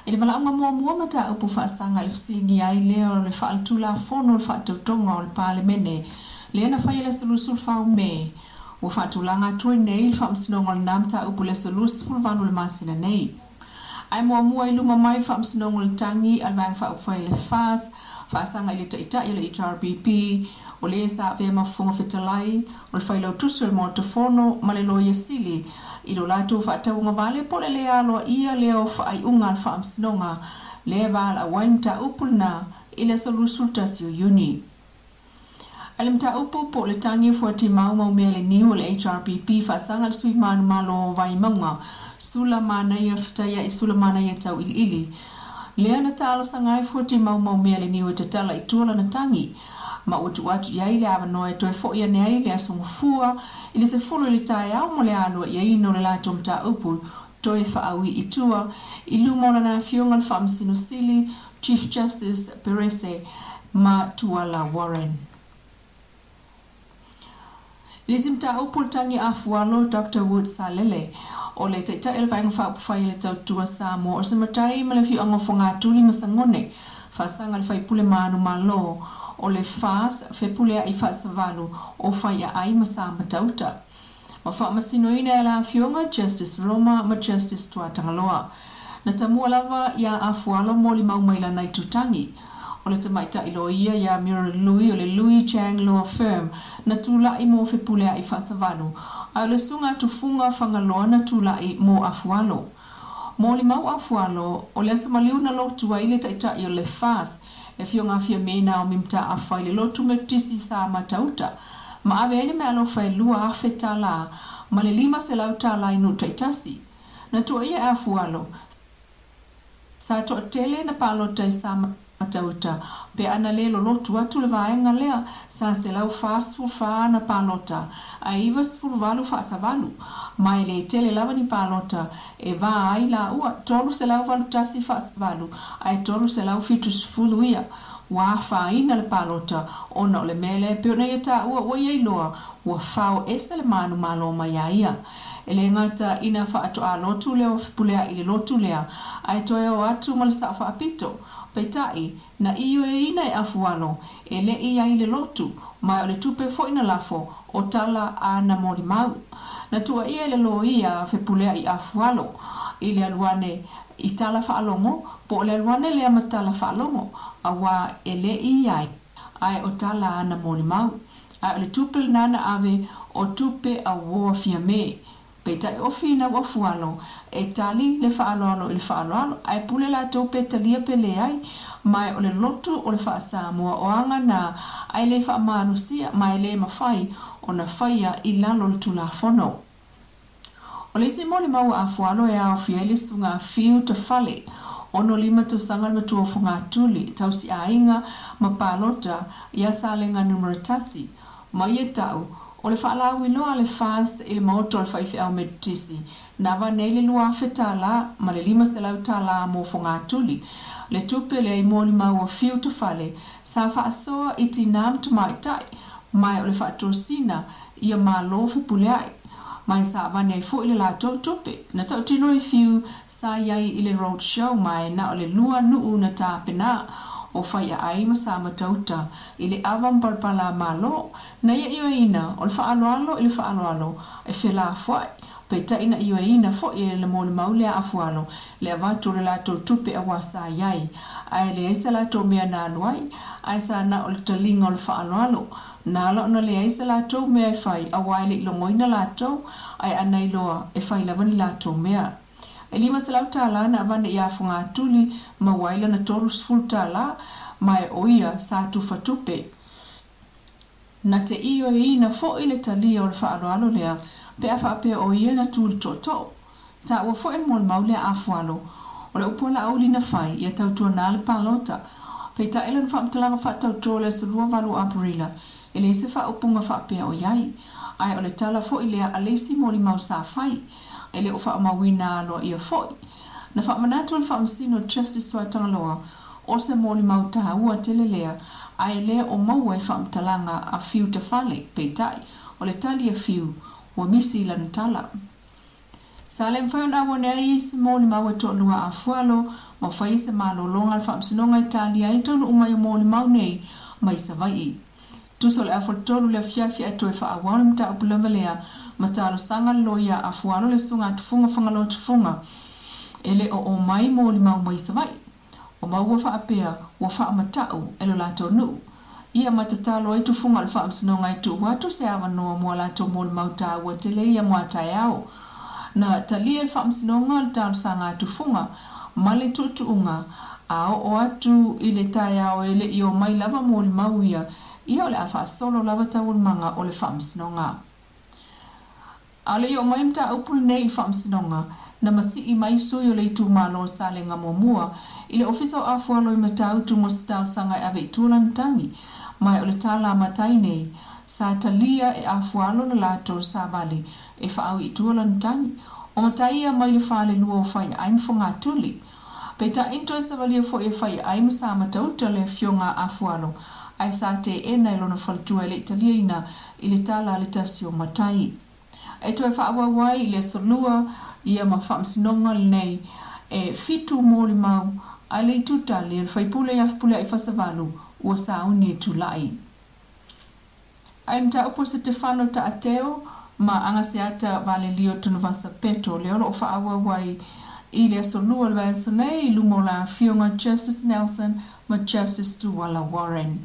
I le valaauga muamua mataupu faasaga i le fesiligia ai lea o le faaletulafono o le faatautoga o le Palemene lea na faia i le aso 24 o Me, ua faatulaga atu ai nei le Faamasinoga o lena mataupu i le aso 28 o le masina nei. Ae muamua i luma mai le Faamasinoga o le Tagi a le Vaega Faaupufai a le FAS faasaga i le Taitai o le HRPP, o le sa avea ma Fofoga Fetalai, o le Failautusi o le Maota Fono ma le Loia Sili i lo latou faatauagavale po o le le aloaia lea o faaiuga a le Faamasinoga lea e valaau ai le mataupu lena i le aso 21 o Iuni. A le mataupu po o le tagi o Fuatimau Maumea le Niu o le HRPP faasaga i le sui manumalo o Vaimauga Sula Manaia Fetaia'i Sula Manaia Tauiliili lea na talosaga ai Fuatimau Maumea le Niu e tatala i tua lana tagi ma ua tuu atu i ai le avanoa e toe fo'i ane ai le aso Gafua i le 10 i le taeao mo le aloaiaina o le latou mataupu toe faaui i tua i luma o lana afioga le Faamasino Sili Chief Justice Perese ma Tuala Warren. I le isi mataupu o le tagi afualo Doctor Wood Salele, o le Taitai o le Vaega Faaupufai a le Tautua Samoa o se matai ma le afioaga o Fogatuli ma Sagone, faasaga i le faipule manumalo o le FAS Fepuleai Faasavalu o Faiaai ma Samatauta. Ma faamasinoina e la afioga Justice Roma ma Justice Tuatagaloa. Na tamua lava iā Afualo molimau mai lana itutagi. O le tamaitai loia iā Muriel Lui o le Lui Chang Law Firm na tula'i mo Fepulea'i Faasavalu, a o le susuga Tufuga Fagaloa na tula'i mo Afualo. Molimau Afualo, o le aso maliu na lotu ai le Taitai o le FAS, le Afioga Fiame Naomi Mataafa i le lotu Metotisi i Samatauta, ma ave ai le meaalofa e $2,000 ma le $500 i nuu taitasi. Na tuuaia e Afualo, sa toatele na palota i Samatauta pe ana le lolotu atu le vaega lea, sa 144 na palota ae 98 faasavalu, ma e le tele lava ni palota e va ai laua, 381 faasavalu ae 370 ia. Ua afaina le palota ona o le mea lea e pei ona ia taua ua ia iloa ua fao ese le manumalo mai a ia. E le gata ina faatoa lotu lea o Fepulea'i i le lotu lea, ae toe o atu ma le sao faapito. Peitai, na ioeina e Afualo, e le i ai le lotu, ma o le tupe foi na lafo, o tala a na molimau. Na tuuaia e le loia a Fepulea'i Afualo i le alu ane i tala faalogo, po o le alu ane lea ma tala faalogo, auā e le i ai, ae o tala a na molimau. Ae o le tupe lena na ave, o tupe auoa Fiame. Peitai o finau Afualo e tali le faaaloalo i le faaaloalo, ae pule latou pe talia pe leai, ma o le lotu o le faa-Samoa o aga na ae le faamalosia ma e le mafai ona faia i lalo o le Tulafono. O le isi molimau a Afualo e aofia ai le susuga a Fiu Tafale, 65 tausaga le matua o Fogatuli, tausiaiga ma palota ia Salega Numera 1, ma ia tau, o le faalauiloa a le FAS i le maota o le faifeau Metotisi, na avane ai le $2,000 ma le $500 mo Fogatuli. Le tupe lea i molimau a Fiu Tafale sa faasoa i tinā ma tamaitai, ma o le faatosina ia malo Fepuleai. Ma e sa avane ai foi le latou tupe. Na tautino e Fiu sa i ai i le road show ma e na o le lua nuu na tapena o Faiaai ma Samatauta i le ava ma palapala a Malo. Na ia ioeina o le faaaloalo i le faaaloalo e felafoai. Peitai na ioeina foi e le molimau lea Afualo le avatu o le latou tupe auā sa i ai. Ae leai sa latou mea na alu ai, ae sa na o le taliga o le faaaloalo. Na ala ona leai sa latou mea e fai auā e le i logoina latou, ae ana iloa e fai lava ni latou mea. E $500 na avane iā Fogatuli maua ai lana $30 ma e o ia sa tufa tupe. Na te ioeina foi le talia o le faaaloalo lea pe a faapea o ia na tu i le tootoo. Taua foi le molimau lea Afualo, o le upu a Laauli na fai, ia tautuanā le palota. Peitai lana faamatalaga faatautō i le aso 28 o Aperila, e leai se faaupuga faapea o i ai. Ae o le tala foi lea a le isi molimau sa fai, e le o faamauina aloaia foi. Na faamanatu e le Faamasino Justice Tuatagaloa, o se molimau taua tele lea, ae le o maua i faamatalaga a Fiu Tafale, peitai, o le tali a Fiu, ua misi i lana tala. Sa le mafai ona auone ai i se molimau e toalua a Afualo ma faia se malologa a le Faamasinoga e talia ai le taunuu mai o molimau nei mai Savaii. Tusa o le afa 3 i le afiafi ae toe faaauau le mataupu lava lea ma talosaga le loia a Afualo le Susuga a Tufuga Fagaloa Tufuga e le o omai molimau mai Savaii. O maua faapea ua faamata'u e lo latou nuu. Ia ma tatalo ai Tufuga o le Faamasinoga e tuu atu se avanoa mo a latou molimau taua tele ia mo a taeao. Na talia e le Faamasinoga le talosaga a Tufuga ma le tuutuuga a oo atu i le taeao e le i omai lava molimau ia, ia o le a faasolo lava taualumaga o le Faamasinoga. A le i oo mai mataupu lenei i le Faamasinoga, na masii mai sui o le itumalo o Salega Muamua i le Ofisa o Afualo i Matautu mo se talosaga e ave i tua lana tagi, ma o le tala a matai nei, sa talia e Afualo le latou savali e faaui i tua lana tagi. O matai ia mai le falelua o Faiaai ma Fogatuli. Peitai na toe savalia foi e Faiaai ma Samatauta le afioga a Afualo, ae sa teena e lona faletua e le i taliaina i le tala a le tasi o matai. E toe faaauau ai i le aso Lua ia ma faamasinoga lenei e 7 molimau a le itu tali a le faipule ia Fepuleai Fasavalu ua sauni e tulai. Ae mataupu o Setefano Taateo ma Agaseata Valelio Tunuvasa Peto lea o lo o faaauau ai i le aso Lua o le vaiaso nei i luma o la Afioga Justice Nelson ma Justice Tuala Warren.